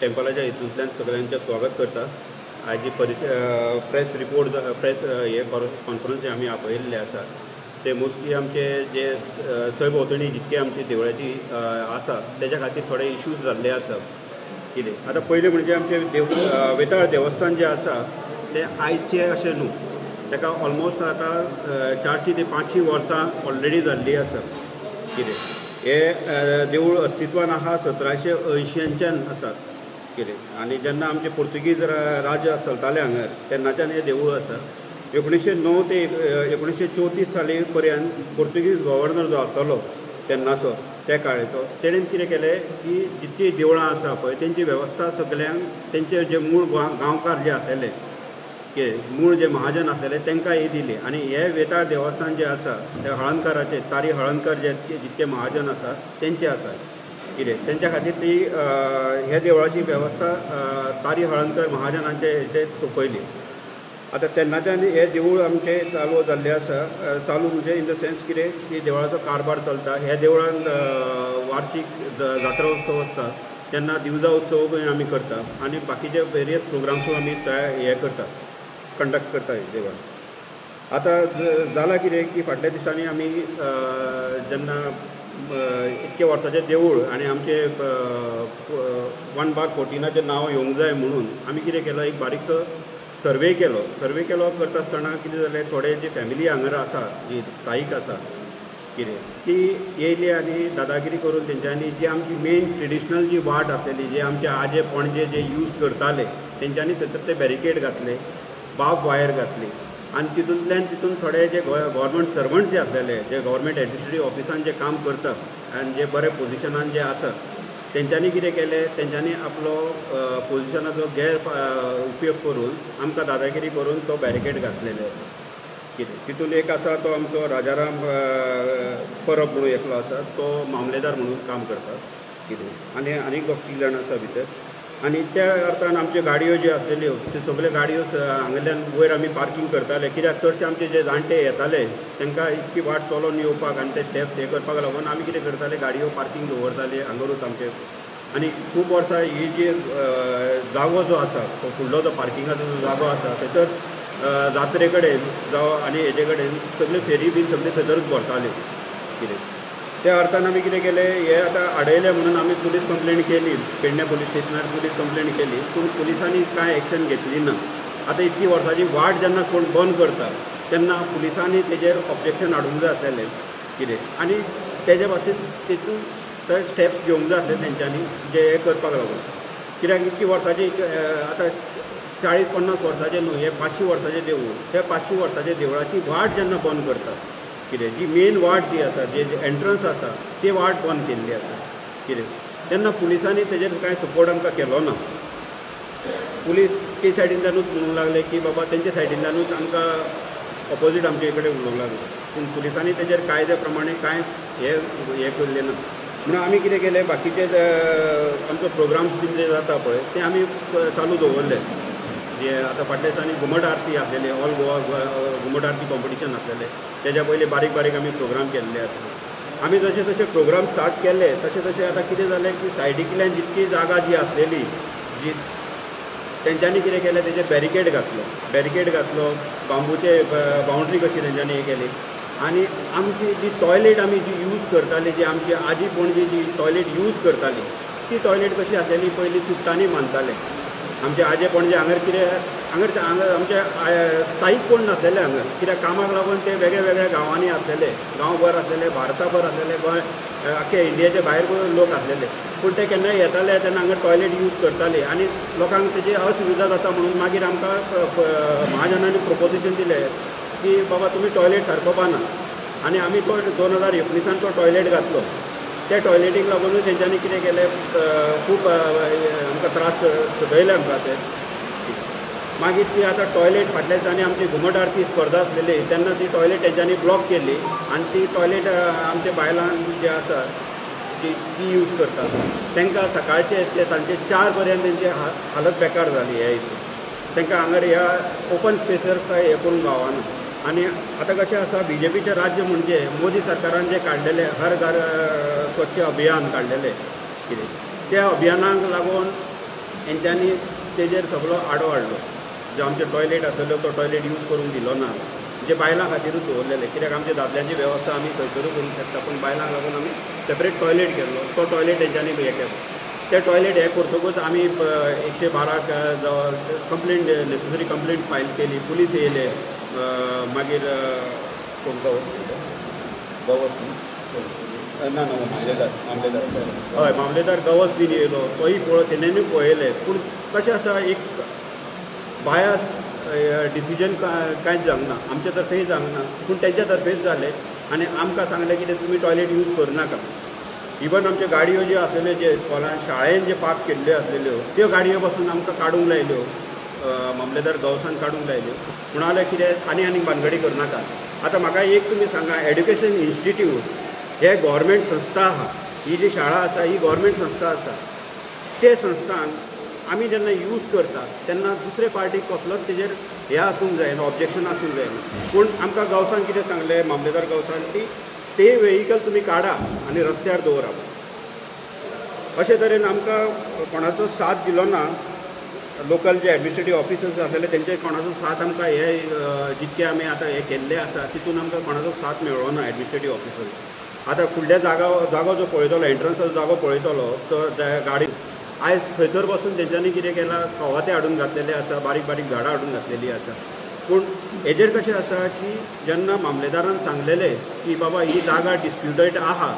टेम्पलाच्या हितूंतल्यान सगळ्यांचें स्वागत करता. आयज प्रेस रिपोर्ट प्रेस हे कॉन्फरन्स आमी आपयिल्ले आसा ते मोस्टली आमचे जे सयभोंवतणी जितके आमचे देवळाची आसा तेज्या खातीर थोडे इश्यूज जाल्ले आसा. कितें आतां पयलें म्हणजे आमचें देव वेताळ देवस्थान जें आसा तें आयचें अशें न्हू, ताका ऑलमोस्ट आतां 400 ते 500 वर्सां ऑलरेडी जाल्ली आसा. कितें हें देवूळ अस्तित्वान आहा 1780च्यान आसा. कितें आनी जेन्ना आमचे पोर्तुगीज राज्य चलतालें हांगार तेन्नाच्यान हें देवूळ आसा. 1909 ते 1934 साली पर्यंत पोर्तुगीज गव्हर्नर जो आसतलो तेन्नाचो त्या काळाचो तेणेन कितें केलें की जितकी देवळां आसा पळय तेंची वेवस्था सगल्यांक तेंचे जे मूळ गांवकार जे आसलेले कितें मूळ जे महाजन आसलेले तांकां ही दिली. आनी हे वेताळ देवस्थान जें आसा ते हळणकाराचे तारी हळणकर जे जितके महाजन आसा तेंचे आसा. कितें तेंच्या खातीर ती ह्या देवळाची वेवस्था तारी हळणकर महाजनांचे हेचेर सोंपयली. आतां तेन्नाच्यान हें देवूळ आमचें चालू जाल्लें आसा. चालू म्हणजे इन the sense कितें की देवळाचो कारभार चलता. ह्या देवळान वार्षीक जात्रा उत्सव आसता तेन्ना दिवजा उत्सव आमी करता आनी बाकीचे वेरियस प्रोग्राम्सूय आमी हे करता, कंडक्ट करता देवळान. आतां जालां कितें की फाटल्या दिसांनी आमी जेन्ना इतके वर्साचें देवूळ आनी आमचें 1/14 नांव येवंक जाय म्हणून आमी कितें केलो, एक बारीकसो सर्वे केलो. सर्वे केलो करता आसतना कितें जालें, थोडे जी फॅमिली हांगार आसा जी स्थायीक आसा कितें ती येयली आनी दादागिरी करून तेंच्यांनी जी आमची मेन ट्रेडिशनल जी वाट आसलेली जे आमचे आजे पणजे जे यूज करताले तेंच्यांनी थंयसर ते बॅरिकेड घातले, बाब वायर घातली आनी तितूंतल्यान तितून थोडे जे गव्हर्मेंट सर्वंट जे आसलेले जे गव्हर्मेंट एडमिनिस्ट्रेटीव ऑफिसान जे काम करता आनी जे बरे पोजिशनान जे आसा तेंच्यांनी कितें केलें, तेंच्यांनी आपलो पोजिशनाचो गैर उपयोग करून आमकां दादागिरी करून तो बॅरिकेड घातलेले आसा. कितें तितून एक आसा तो आमचो राजाराम परब म्हणून एकलो आसा, तो मामलेदार म्हणून काम करता. कितें आनी आनीक 2-3 जाण आसा भितर. आनी त्या अर्थान आमच्यो गाडयो ज्यो आसलेल्यो त्यो सगल्यो गाडयो हांगल्यान वयर आमी पार्कींग करताले, कित्याक चडशे आमचे जे जाणटे येताले तांकां इतकी वाट चलोवन येवपाक आनी ते स्टेप्स हे करपाक लागून आमी कितें करताले, गाडयो पार्कींग दवरताले हांगारूच आमचे. आनी खूब वर्सां ही जी जागो जो आसा तो फुडलो जो पार्किंगाचो जो जागो आसा थंयसर जात्रे कडेन जावं आनी हेजे कडेन सगळे फेरी बीन सगळे थंयसरूच भरताले. कितें त्या अर्थान आमी कितें केलें, हे आतां आडयलें म्हणून आमी पुलीस कंप्लेन केली, पेडणे पुलीस स्टेशनार पुलीस कंप्लेन केली, पूण पुलिसांनी कांय एक्शन घेतली ना. आतां इतकी वर्सांची वाट जेन्ना कोण बंद करता तेन्ना पुलिसांनी तेजेर ऑब्जेक्शन हाडूंक जाय आसलेलें. कितें आनी तेजे बाबतींत तितून थंय स्टेप्स घेवंक जाय आसले तेंच्यांनी जे हें करपाक लागून, कित्याक इतकी वर्सांची आतां 40-50 वर्सांचें न्हू, हें 500 वर्सांचें देवूळ, त्या 500 वर्सांच्या देवळाची वाट जेन्ना बंद करता कितें जी मेन वाट जी आसा जे एंट्रन्स आसा ती वाट बंद केल्ली आसा. कितें तेन्ना पुलिसांनी तेजेर कांय सपोर्ट आमकां केलो ना. पुलीस ते सायडींतल्यानूच म्हणूंक लागले की बाबा तेंच्या सायडींतल्यानूच आमकां ऑपोजीट आमचे कडेन उलोवंक लागले, पूण पुलिसांनी तेजेर कायद्या प्रमाणे कांय हें केल्लें ना. म्हणून आमी कितें केलें, बाकीचे आमचो प्रोग्राम्स बीन जे जाता पळय ते आमी चालू दवरले. जे आतां फाटल्या दिसांनी घुमट आरती आसलेली, ऑल गोवा घुमट आरती कॉम्पिटिशन आसलेलें, तेज्या पयलीं बारीक बारीक आमी प्रोग्राम केल्ले आसले. आमी जशे जशे प्रोग्राम स्टार्ट केले तशें तशें आतां कितें जालें की सायडींतल्यान जितकी जागा जी आसलेली जी तेंच्यांनी कितें केलें, तेजेर बॅरिकेड घातलो, बॅरिकेड घातलो, बांबूचे बाउंड्री कशी तेंच्यांनी हें केली. आनी आमची जी टॉयलेट आमी जी यूज करताली, जी आमची आजी पणजी जी टॉयलेट यूज करताली ती टॉयलेट कशी आसलेली, पयलीं चुट्टांनी बांदताले. आमचे आजे पणजे हांगर कितें हांगर हांगा आमचे स्थायीक कोण नासलेले हांगर, कित्याक कामाक लागून ते वेगळ्या वेगळ्या गांवांनी आसलेले, गांवभर आसलेले, भारताभर आसलेले, गोंय आख्खे इंडियाचे भायर लोक आसलेले, पूण ते केन्नाय येताले तेन्ना हांगा टॉयलेट यूज करताले आनी लोकांक तेजी असुविधा जाता म्हणून मागीर आमकां महाजनांनी प्रोपोजिशन दिलें की बाबा तुमी टॉयलेट सारको बांदा. आनी आमी तो 2019 तो टॉयलेट घातलो. त्या टॉयलेटीक लागूनूय तेंच्यांनी कितें केलें, खूब आमकां त्रास सदयले आमकां ते. मागीर ती आतां टॉयलेट फाटल्या दिसांनी आमची घुमट आरती स्पर्धा आसलेली तेन्ना ती टॉयलेट तेंच्यांनी ब्लॉक केली आनी ती टॉयलेट आमच्या बायलांक जे आसा ती यूज करतात तांकां सकाळचे ते सांजचे 4 पर्यंत तेंची हालत बेकार जाली. ह्या हितून तांकां हांगर ह्या ओपन स्पेसर कांय हें करूंक गावना. आनी आतां कशें आसा, बीजेपीचें राज्य म्हणजे मोदी सरकारान जें काडलेलें हर घर स्वच्छ अभियान काडलेलें कितें, त्या अभियानाक लागून हेंच्यांनी तेजेर सगळो आडो हाडलो. जो आमचे टॉयलेट आसलेलो तो टॉयलेट यूज करूंक दिलो ना, जे बायलां खातीरूच दवरलेले, कित्याक आमच्या दादल्यांची वेवस्था आमी खंयसरूय करूंक शकता, पूण बायलांक लागून आमी सेपरेट टॉयलेट केल्लो, तो टॉयलेट तेंच्यांनी हें केलो. ते टॉयलेट हें करतकूच आमी 112 कंप्लेंट, नेसेसरी कंप्लेंट फायल केली, पुलीस येयले. मागीर कोण गवस ना ना मामलेदार, मामलेदार हय मामलेदार गवस बीन येयलो, तोय पळय तेणेनूय पळयलें. पूण कशें आसा, एक बायस डिसिजन कांयच जावंक ना, आमचे तर्फेय जावंक ना, पूण तेंच्या तर्फेच जालें. आनी आमकां सांगलें कितें तुमी टॉयलेट यूज करनाका. इवन आमच्यो गाडयो ज्यो आसलेल्यो, जे स्कॉलान शाळेन जे पार्क केल्ल्यो आसलेल्यो त्यो गाडयो पासून आमकां काडूंक लायल्यो, मामलेदार गवसान काडूंक लायल्यो. म्हणाले कितें आनी आनी भानगडी करनाका. आतां म्हाका एक तुमी सांगा, एड्युकेशन इन्स्टिट्यूट हे गव्हर्मेंट संस्था आहा, ही जी शाळा आसा ही गव्हर्मेंट संस्था आसा, ते संस्थान आमी जेन्ना यूज करता तेन्ना दुसरे पार्टीक कसलोच तेजेर हें आसूंक जायना, ऑब्जेक्शन आसूंक जायना. पूण आमकां गवसान कितें सांगलें, मामलेदार गवसान, की ते वेहिकल तुमी काडा आनी रस्त्यार दवरा. अशे तरेन आमकां कोणाचो साथ दिलो ना, लोकल जे एडमिनिस्ट्रेटीव ऑफिसर्स आसलेले तेंचे कोणाचो साथ आमकां हे जितके आमी आतां हे केल्ले आसा तितून आमकां कोणाचो साथ मेळ्ळो ना एडमिनिस्ट्रेटीव ऑफिसर्स. आतां फुडल्या जागो जो पळयतलो, एंट्रन्साचो जागो पळयतलो, तो गाडी आयज थंयसर बसून तेंच्यांनी कितें केलां, कवाथे हाडून घातलेले आसा, बारीक बारीक झाडां हाडून घातलेली आसा. पूण हेजेर कशें आसा की जेन्ना मामलेदारान सांगलेलें की बाबा ही जागा डिस्प्युटेड आहा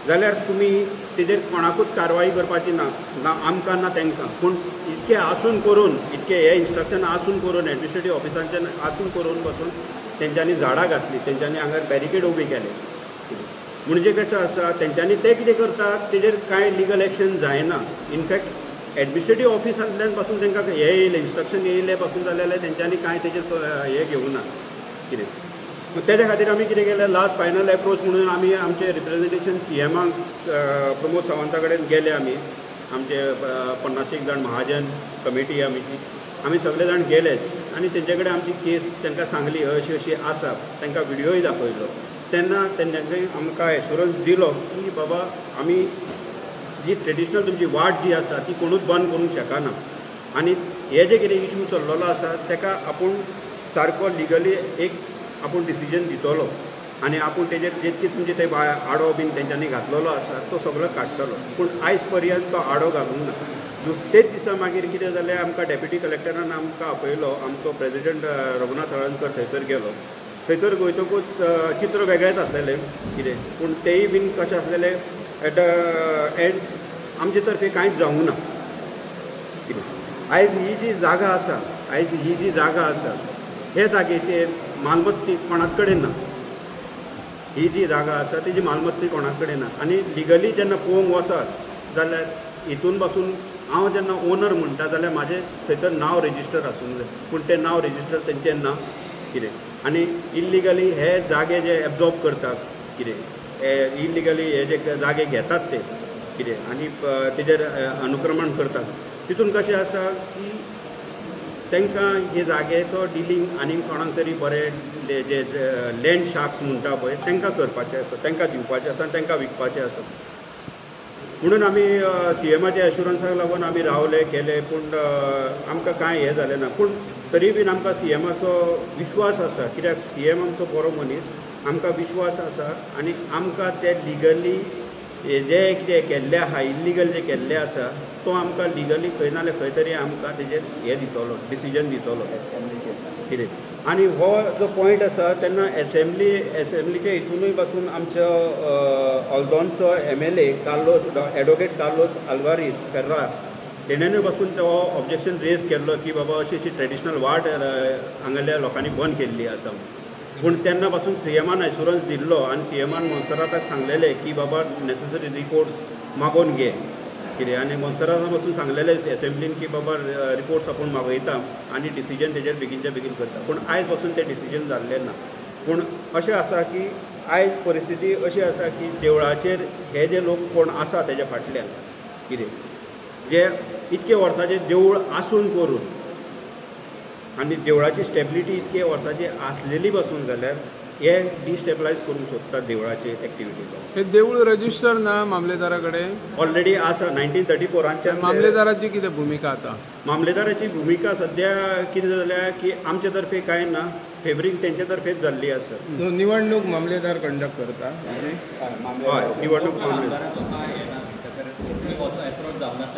जाल्यार तुमी तेजेर कोणाकूच कारवाई करपाची ना, ना आमकां ना तांकां. पूण इतकें आसून करून, इतकें हें इन्स्ट्रक्शन आसून करून, एडमिनिस्ट्रेटीव ऑफिसांच्यान आसून करून बसून तेंच्यांनी झाडां घातली, तेंच्यांनी हांगा बॅरिकेड उबी केले. म्हणजे कशें आसा, तेंच्यांनी ते कितें करतात तेजेर कांय लिगल एक्शन जायना. इनफॅक्ट एडमिनिस्ट्रेटीव ऑफिसांतल्यान पासून तांकां हें येयलें, इन्स्ट्रक्शन येयलें पासून जालें जाल्यार तेंच्यांनी कांय तेजेर हें घेवना कितें. तेज्या खातीर आमी कितें केलें, लास्ट फायनल एप्रोच म्हणून आमी आमचें रिप्रेजेंटेशन सीएमाक प्रमोद सावंता कडेन गेले. आमी आमचे 50 जाण महाजन कमिटी आमची, आमी सगळे जाण गेले आनी तेंचे कडेन आमची केस तांकां सांगली, अशी अशी आसा, तांकां व्हिडियोय दाखयलो. तेन्ना तेंच्यांनी आमकां एश्युरन्स दिलो की बाबा आमी जी ट्रेडिशनल तुमची वाट जी आसा ती कोणूच बंद करूंक शकना आनी हे जे कितें इशू चल्लेलो आसा ताका आपूण सारको लिगली एक आपूण डिसिजन दितलो आनी आपूण तेजेर जितके तुमचे ते आडो बीन तेंच्यांनी घातलेलो आसा तो सगळो काडटलो. पूण आयज पर्यंत तो आडो घालूंक ना. तेच दिसा मागीर कितें जालें, आमकां डेप्युटी कलेक्टरान आमकां आपयलो, आमचो प्रेजिडंट रघुनाथ हळदणकर थंयसर गेलो. थंयसर वयतकूच चित्र वेगळेंच आसलेलें कितें, पूण तेय बीन कशें आसलेलें एट the and आमचे तर्फे कांयच जावंक ना कितें. आयज ही जी जागा आसा, आयज ही जी जागा आसा हे जागेचेर मालमत्ती कोणाच कडेन ना, ही जी जागा आसा तेजी मालमत्ती कोणा कडेन ना. आनी लिगली जेन्ना पळोवंक वचत जाल्यार हितून पासून हांव जेन्ना ओनर म्हणटा जाल्यार म्हाजें थंयसर नांव रेजिस्टर आसूंक जाय, पूण तें नांव रेजिस्टर तेंचें ना कितें. आनी इल्लिगली हे जागे जे एब्जॉर्ब करतात कितें, इल्लिगली हे जे जागे घेतात ते कितें आनी तेजेर अनुक्रमण करतात, तितून कशें आसा की तांकां हे जागेचो डिलींग आनी कोणाक तरी बरें जे लँड शार्क्स म्हणटा पळय तांकां करपाचें आसा, तांकां दिवपाचें आसा आनी तांकां विकपाचें आसा. म्हणून आमी सीएमाच्या एश्युरन्साक लागून आमी रावले केले, पूण आमकां कांय हें जालें ना. पूण तरी बीन आमकां सीएमाचो विश्वास आसा, कित्याक सीएम आमचो बरो मनीस, आमकां विश्वास आसा आनी आमकां ते लिगली जे कितें केल्लें आसा, इल्लिगल जें केल्लें आसा तो आमकां लिगली खंय ना जाल्यार खंय तरी आमकां तेजेर हें दितलो, डिसिजन दितलो कितें. आनी हो जो पॉयंट आसा तेन्ना एसेंब्लीच्या हितूनय पासून आमचो ऑल्दोनचो MLA Carlos, advocate Carlos Alvares Ferrar, तेणेनूय पासून तो ऑब्जेक्शन रेज केल्लो की बाबा अशी अशी ट्रेडिशनल वाट हांगासरल्या लोकांनी बंद केल्ली आसा. पूण तेन्ना पासून सीएमान एश्युरन्स दिल्लो आनी सीएमान मोन्सेराताक सांगलेलें की बाबा नेसेसरी रिपोर्ट्स मागोवन घे कितें, आनी मोन्सेराता पासून सांगलेलें एसेंब्लीन की बाबा रिपोर्ट्स आपूण मागयता आनी डिसिजन तेजेर बेगीनच्या बेगीन करता. पूण आयज पासून तें डिसिजन जाल्लें ना. पूण अशें आसा की आयज परिस्थिती अशी आसा की देवळाचेर हे जे लोक कोण आसा तेज्या फाटल्यान कितें जे इतके वर्साचें देवूळ आसून करून आनी देवळाची स्टेबिलिटी इतके वर्साची आसलेली पासून जाल्यार हे डिस्टेबलायज करूंक सोदता देवळाचे एक्टिविटी. हे देवूळ रजिस्टर ना मामलेदारा कडेन? ऑलरेडी आसा 1934. मामलेदाराची कितें भुमिका आतां? मामलेदाराची भुमिका सद्या कितें जाल्या की आमचे तर्फे कांय ना, फेवरींग तेंचे तर्फेच जाल्ली आसा. निवडणूक मामलेदार कंडक्ट करता? हय, निवडणूक मामलेदार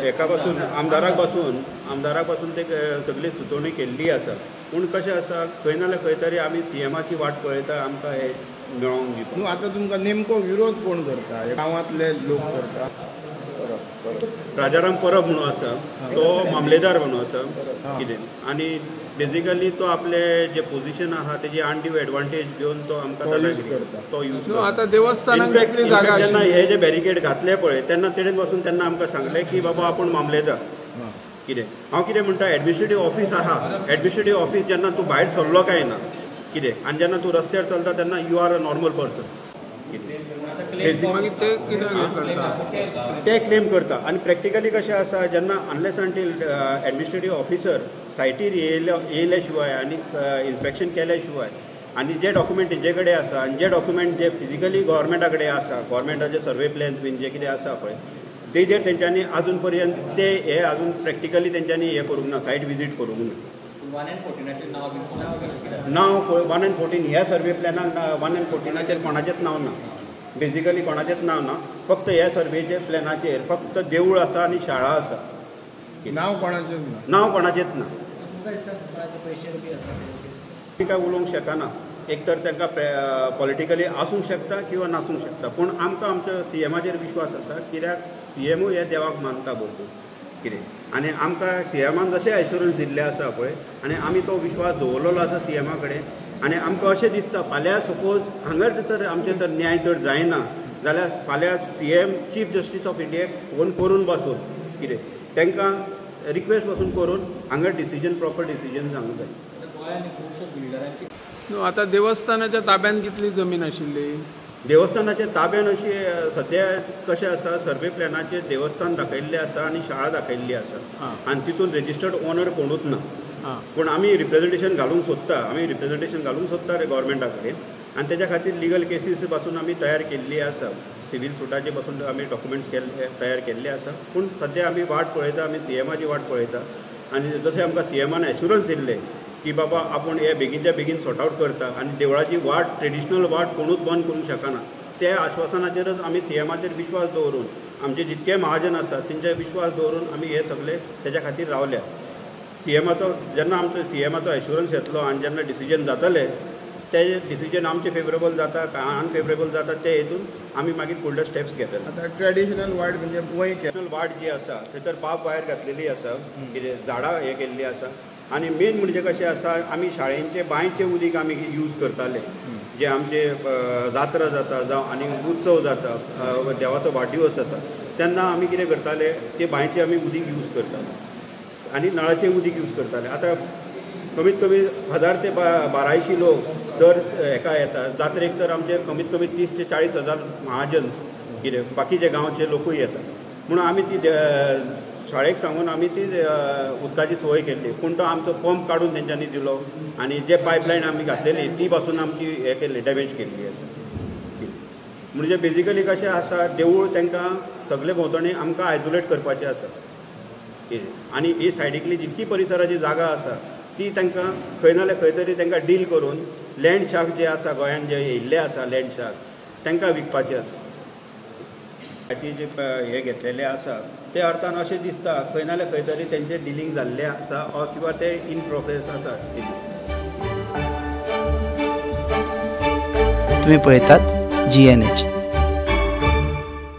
एका पासून आमदाराक पासून ते सगळी सुचोवणी केल्ली आसा. पूण कशें आसा खंय ना जाल्यार खंय तरी आमी सीएमाची वाट पळयता आमकां हें मेळोवन दिवपाक. न्हू आतां तुमकां नेमको विरोध कोण करता? गांवांतले लोक करता? राजाराम परब म्हणून आसा तो मामलेदार म्हणून आसा कितें, आनी बेजिकली तो आपले जे पोजिशन आहा तेजी अनड्यू एडवांटेज घेवन तो आमकां तो यूज करता. आतां देवस्थानाक जेन्ना हे जे बॅरिकेड घातले पळय तेन्ना तेणेन पासून तेन्ना आमकां सांगलें की बाबा आपूण मामलेदार कितें. हांव कितें म्हणटा, एडमिनिस्ट्रेटीव ऑफीस आहा, एडमिनिस्ट्रेटीव ऑफीस जेन्ना तूं भायर सरलो काय ना कितें आनी जेन्ना तूं रस्त्यार चलता तेन्ना you are a normal person. ते क्लेम करता. आनी प्रॅक्टिकली कशें आसा जेन्ना अनलेस अंटील एडमिनिस्ट्रेटीव ऑफिसर सायटीर येयले शिवाय आनी इन्स्पेक्शन केल्या शिवाय आनी जे डॉक्युमेंट तेंचे कडेन आसा आनी जे डॉक्युमेंट जे फिजिकली गव्हर्मेंटा कडेन आसा, गव्हर्मेंटाचे सर्वे प्लॅन्स बीन जे कितें आसा पळय तेजेर तेंच्यांनी आजून पर्यंत ते हे आजून प्रॅक्टिकली तेंच्यांनी हें करूंक ना, सायट विजीट करूंक ना. नांव 1 and 14 ह्या सर्वे प्लॅनाक 1 and 14 कोणाचेंच नांव ना, बेजिकली कोणाचेंच नांव ना. फक्त ह्या सर्वेचे प्लॅनाचेर फक्त देवूळ आसा आनी शाळा आसा, नांव कोणाचेंच ना. नांव कोणाचेंच ना. काय उलोवंक शकना, एक तर तांकां पॉलिटिकली आसूंक शकता किंवा नासूंक शकता, पूण आमकां आमच्या सीएमाचेर विश्वास आसा कित्याक सीएमूय हे देवाक मानता भरपूर कितें, आनी आमकां सीएमान जशें एश्युरन्स दिल्लें आसा पळय आनी आमी तो विश्वास दवरलेलो आसा सीएमा कडेन. आनी आमकां अशें दिसता फाल्यां सपोज हांगा तर आमचें तर न्याय जर जायना जाल्यार फाल्यां सीएम चीफ जस्टीस ऑफ इंडियाक फोन करून बसून कितें तांकां रिक्वेस्ट पासून करून हांगा डिसिजन प्रॉपर डिसिजन जावंक जाय. आतां देवस्थानाच्या ताब्यान कितली जमीन आशिल्ली? देवस्थानाच्या ताब्यान अशी सद्या कशें आसा सर्वे प्लॅनाचेर देवस्थान दाखयल्लें आसा आनी शाळा दाखयल्ली आसा आनी तितून रजिस्टर्ड ओनर कोणूच ना. पूण आमी रिप्रेजेंटेशन घालूंक सोदता, आमी रिप्रेजेंटेशन घालूंक सोदता रे गव्हर्मेंटा कडेन आनी तेज्या खातीर लिगल केसीस पासून आमी तयार केल्ली आसा, सिवील सुटाचे पासून आमी डॉक्युमेंट्स केल्ले तयार केल्ले आसा. पूण सद्या आमी वाट पळयता, आमी सीएमाची वाट पळयता आनी जशें आमकां सीएमान एश्युरन्स दिल्लें की बाबा आपूण हे बेगीनच्या बेगीन सॉर्ट आवट करता आनी देवळाची वाट ट्रेडिशनल वाट कोणूच बंद करूंक शकना, त्या आश्वासनाचेरच आमी सीएमाचेर विश्वास दवरून आमचे जितके महाजन आसात तेंचेर विश्वास दवरून आमी हे सगळे तेज्या खातीर रावल्या. सीएमाचो जेन्ना आमचो सीएमाचो एश्युरन्स येतलो आनी जेन्ना डिसिजन जातलें ते डिसिजन आमचे फेवरेबल जाता काय अनफेवरेबल जाता ते हितून आमी मागीर फुडले स्टेप्स घेतले. आतां ट्रेडिशनल वाट म्हणजे ट्रेडिशनल वाट जी आसा थंयसर बाब वायर घातलेली आसा, कितें झाडां हें केल्लीं आसा आनी मेन म्हणजे कशें आसा आमी शाळेंचे बांयचें उदीक आमी यूज करताले, जे आमचे जात्रा जाता जावं आनी उत्सव जाता, देवाचो वाडदिवस जाता तेन्ना आमी कितें करताले ते बांयचें आमी उदीक यूज करताले आनी नळाचें उदीक यूज करताले. आतां कमीत कमी 1000 ते 1200 लोक दर हेका येता जात्रेक, तर आमचे कमीत कमी 30 ते 40 हजार महाजन कितें बाकीचे गांवचे लोकूय येता, म्हणून आमी ती शाळेक सांगून आमी ती उदकाची सोय केल्ली. पूण तो आमचो पंप काडून तेंच्यांनी दिलो आनी जे पायपलायन आमी घातलेली ती पासून आमची हें केल्ली डॅमेज केल्ली आसा. म्हणजे बेजिकली कशें आसा देवूळ तांकां सगळे भोंवतणी आमकां आयसोलेट करपाचें आसा आनी ही सायडीकली जितकी परिसराची जागा आसा ती तांकां खंय ना जाल्यार खंय तरी तांकां डील करून लँड शार्क जे आसा गोंयांत जे येयल्ले आसा लँड शार्क तांकां विकपाचें आसा. जे हे घेतलेले आसा ते अर्थान अशें दिसता खंय ना जाल्यार खंय तरी तेंचें डिलींग जाल्लें आसा किंवा ते इन प्रोग्रेस आसा. तुम्ही पळयतात GNH.